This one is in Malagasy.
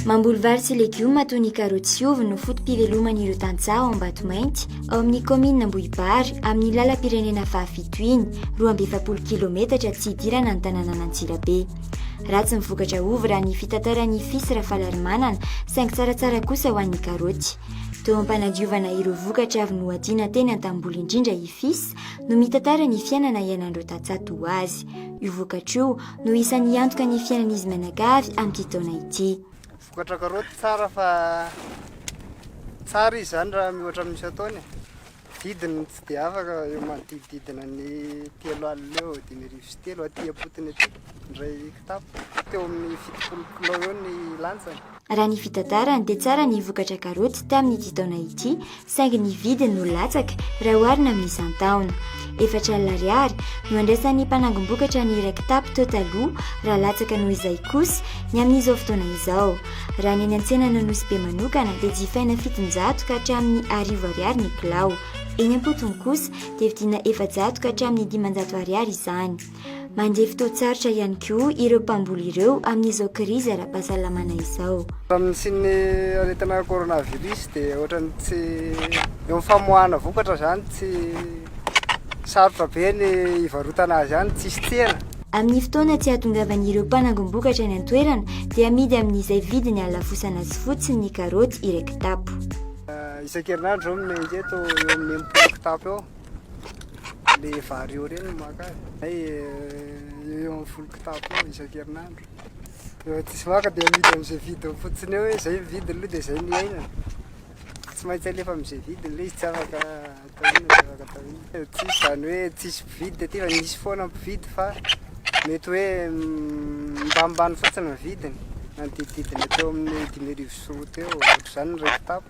Mamboly vary sy legioma toy ny karaoty sy ovy no foto-piveloman'ireo tantsaha ao Ambatomainty, ao amin'ny kaominina Ambohibary, amin'ny lalam-pirenena fahafito iny, 42 kilometatra tsy hidirana ny tanànan'Antsirabe. Ratsy ny vokatra ovy raha ny fitantaran'i Fils Rafalarimanana, saingy tsaratsara kosa ho an'ny karaoty. Teo am-panadiovana ireo vokatra avy nohadiana teny an-tanimboly indrindra i Fils no mitantara ny fiainana iainan'ireo tantsaha toa azy. Io vokatra io no isan'ny hiantoka ny fiainan'izy mianakavy amin'ity taona ity. Vokatra karaoty tsara fa tsara izy izany raha mihoatra amin'ny isan-taona e. Vidiny tsy dia afaka eo manodidididina ny 30 eo, 350 aty am-potony aty indray kitapo. Teo amin'ny 70 kilao eo ny lanjany. Raha ny fitantarany dia tsara ny vokatra karaoty tamin'ity taona ity saingy ny vidiny no latsaka raha oharina amin'ny isan-taona. 40 ariary no andraisan'ny mpanangom-bokatra ny iray kitapo teo taloha raha latsaka noho izay kosa ny amin'izao fotoana izao. Raha ny eny an-tsenan'Anosibe manokana dia jifaina 700 ka hatramin'ny 1000 ariary ny kilao. Eny am-potony kosa dia vidiana 400 ka hatramin'ny 500 ariary izany. Mandeha fotoan-tsarotra ihany koa ireo mpamboly ireo amin'izao krizy ara-pahasalamana izao. Tamin'ny nisian'ny aretina coronavirus dia ohatran'ny tsy eo amin'ny famoahana vokatra izany tsy sarotra be ny hivarotana azy any, tsisy tsena. Amin'ny fotoana tsy hahatongavan'ireo mpanangom-bokatra any an-toerana dia amidy amin'izay vidiny ahalafosana azy fotsiny ny karaoty iray kitapo. Isan-kerinandro izao miainga eto eo amin'ny 60 kitapo eo. Le vario reny no maka azy. Hay eo eo amin'ny folo kitapo eo isan-kerinandro. Rehefa tsisy maka dia amidy amin'izay vidiny fotsiny eo hoe zay ny vidiny aloha dia zay no iainana. Tsy maintsy alefa amin'izay vidiny ilay izy tsy afaka atao inona tsy afaka atao inona. Tsisy izany hoe tsisy mpividy taty fa nisy foana mpividy fa mety hoe ambanimbany fotsiny ny vidiny. Nanodidididina teo amin'ny 250 teo ohatr'izany ny iray kitapo.